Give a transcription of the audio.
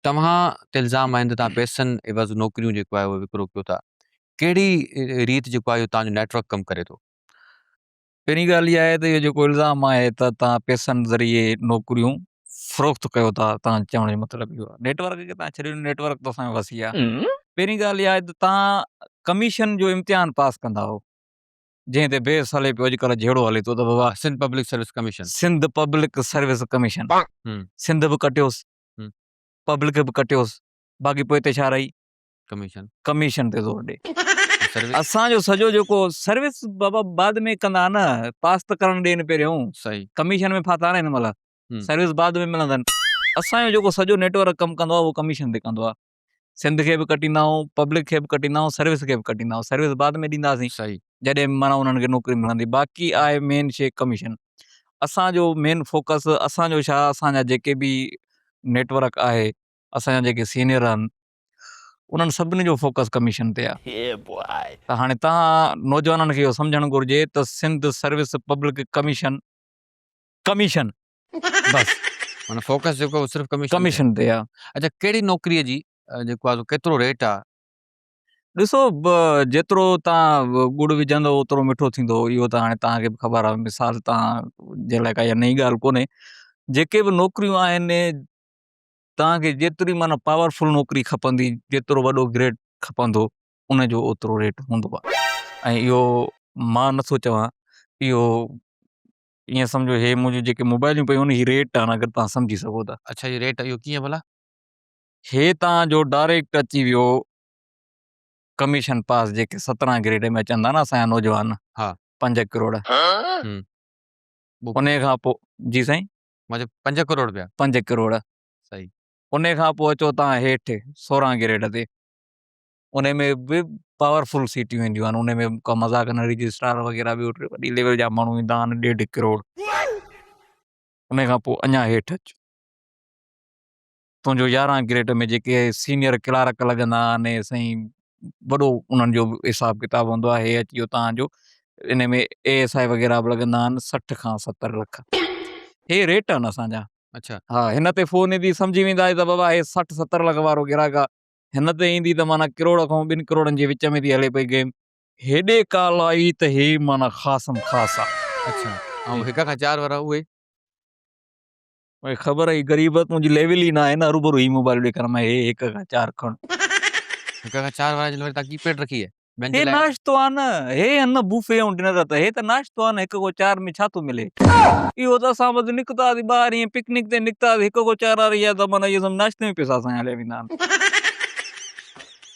توهان تي الزام آهن ته توهان پئسن عيوض نوڪريون جيڪو آهي اهو وڪرو ڪيو ٿا ڪهڙي ريت جيڪو آهي توهان جو نيٽورڪ ڪم ڪري ٿو؟ پهرين ڳالهه اها آهي ته اهو جيڪو الزام آهي ته توهان پئسن ذريعي نوڪريون فروخت ڪيو ٿا توهان چوڻ جو مطلب اهو آهي نيٽورڪ کي توهان ڇڏيو نيٽورڪ ته اسان جو وسيع آهي پهرين ڳالهه اها آهي ته توهان ڪميشن جو امتحان پاس ڪندا هو جنهن تي بحث هلي پيو اڄڪلهه جهيڙو هلي ٿو ته بابا Sindh public service commission Sindh public service commission Sindh به ڪٽيوس پبلڪ به ڪٽيوس باقي پوئتي ڇا رهي ڪميشن ڪميشن تي زور ڏي اسان جو سڄو جيڪو سروس بابا بعد ۾ ڪندا نه پاس ته ڪرڻ ڏين پهريون صحيح ڪميشن ۾ ڦاٿا نه هن مهل سروس بعد ۾ ملندن اسان جو جيڪو سڄو نيٽورڪ ڪم ڪندو آهي اهو ڪميشن تي ڪندو آهي سنڌ کي به ڪٽيندا آهيون پبلڪ کي به ڪٽيندا آهيون سروس کي به ڪٽيندا آهيون سروس بعد ۾ ڏينداسين صحيح جڏهن معنيٰ انهن کي نوڪري ملندي باقي آهي مين شي ڪميشن اسان جو مين فوڪس اسان جو ڇا اسان جا جيڪي به نيٽورڪ آهي اسان جا جيڪي سينيئر آهن انهن سڀني جو فوڪس ڪميشن تي آهي ته هاڻي تهان نوجوانن کي اهو سمجهڻ گهرجي ته Sindh service public commission commission بس معنيٰ فوڪس جيڪو صرف ڪميشن ڪميشن تي آ. اچا ڪهڙي نوڪري جي جيڪو آ سو ڪيترو ريٽ آ؟ ڏسو جيترو تان ڳڙ وجهندو اوترو مٺو ٿيندو اهو ته هاڻي تان کي به خبر آ مثال تان جي لاء ڪا اها نئين ڳالهه ڪونهي جيڪي به نوڪريون آهن تان کي جيتري معنيٰ پاورفل نوڪري کپندي جيترو وڏو گريڊ کپندو ان جو اوترو ريٽ هوندو آ ۽ اهو مان نٿو چوان اهو ائين سمجهو هي منهنجون جيڪي موبائليون پيون آهن هي ريٽ آهن اگر توهان سمجهي سگهو ته. اڇا هي ريٽ اهو ڪيئن ڀلا؟ هي توهان جو ڊائريڪٽ اچي ويو ڪميشن پاس جيڪي 17 گريڊ ۾ اچن ٿا نه اسان جا نوجوان ها 5 ڪروڙ انهي کان پوء جي سائين مان چيو 5 ڪروڙ رپيا 5 ڪروڙ صحيح انهي کان پوء اچو توهان هيٺ 16 گريڊ تي انهي ۾ به پاورفل سيٽيون اينديون آهن انهي ۾ ڪا مذاق نه رجسٽرار وغيره به وڏي ليول جا ماڻهو ايندا آهن ڏيڍ ڪروڙ انهي کان پوء اڃا هيٺ اچ تنهنجو 11 گريڊ ۾ جيڪي سينيئر ڪلارڪ لڳندا آهن سائين وڏو انهن جو به حساب ڪتاب هوندو آهي هي اچي ويو تان جو انهي ۾ اي ايس I وغيره به لڳندا آهن 60 کان 70 لک هي ريٽ آهن اسان جا اچھا ها هن تي فون ايندي سمجهي ويندا ته بابا هي 60 70 لک وارو گراهڪ آهي هن تي ايندي ته معنيٰ ڪروڙ کان ٻن ڪروڙن جي وچ ۾ ٿي هلي پئي گيم. هيڏي ڪال آئي ته هي معنيٰ خاصم خاص آ. اڇا ۽ هڪ کان چار وارا اهي. مونکي خبر هئي غريب تنهنجي ليول ئي ناهي نه هروڀرو هي موبائل ڏيکار مان هي هڪ کان چار کڻ. هڪ کان چار وارا جن وري تان ڪي پيڊ رکي آهي. هي ناشتو آ نه هي آهن نه بوفي ۽ ڊنر ته هي ته ناشتو آ نه هڪ کان چار ۾ ڇا ٿو ملي اهو ته اسان بس نڪتاسين ٻاهر ائين پڪنڪ تي نڪتاسين هڪ کان چار واري يا ته معنيٰ اهو سڀ ناشتي ۾ پئسا اسان جا هليا ويندا آهن.